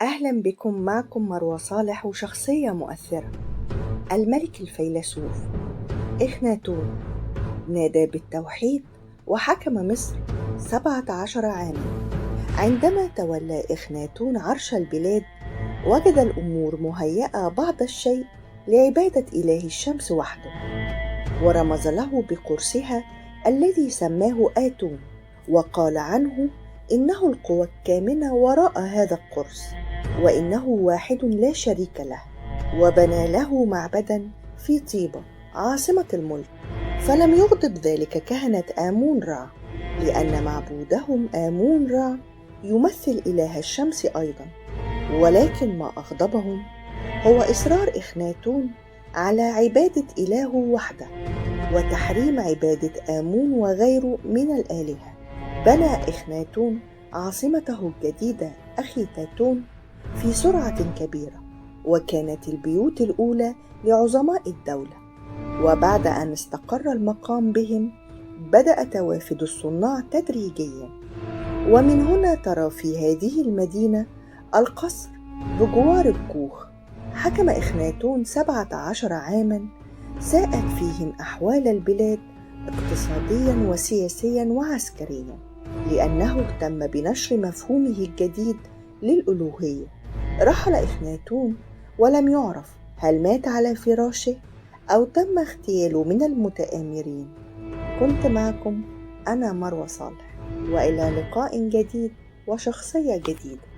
أهلا بكم، معكم مروة صالح وشخصية مؤثرة، الملك الفيلسوف إخناتون. نادى بالتوحيد وحكم مصر 17 عاما. عندما تولى إخناتون عرش البلاد وجد الأمور مهيئة بعض الشيء لعبادة إله الشمس وحده، ورمز له بقرصها الذي سماه آتون، وقال عنه إنه القوة الكامنة وراء هذا القرص، وإنه واحد لا شريك له، وبنى له معبدا في طيبة عاصمة الملك. فلم يغضب ذلك كهنة آمون رع، لأن معبودهم آمون رع يمثل إله الشمس أيضا. ولكن ما أغضبهم هو إصرار إخناتون على عبادة إلهه وحده، وتحريم عبادة آمون وغيره من الآلهة. بنى إخناتون عاصمته الجديدة أخيتاتون في سرعة كبيرة، وكانت البيوت الأولى لعظماء الدولة. وبعد أن استقر المقام بهم بدأ توافد الصناع تدريجيا، ومن هنا ترى في هذه المدينة القصر بجوار الكوخ. حكم إخناتون 17 عاما ساءت فيهم أحوال البلاد اقتصاديا وسياسيا وعسكريا، لأنه اهتم بنشر مفهومه الجديد للألوهية. رحل إخناتون ولم يعرف هل مات على فراشه أو تم اغتياله من المتآمرين. كنت معكم أنا مروة صالح، وإلى لقاء جديد وشخصية جديدة.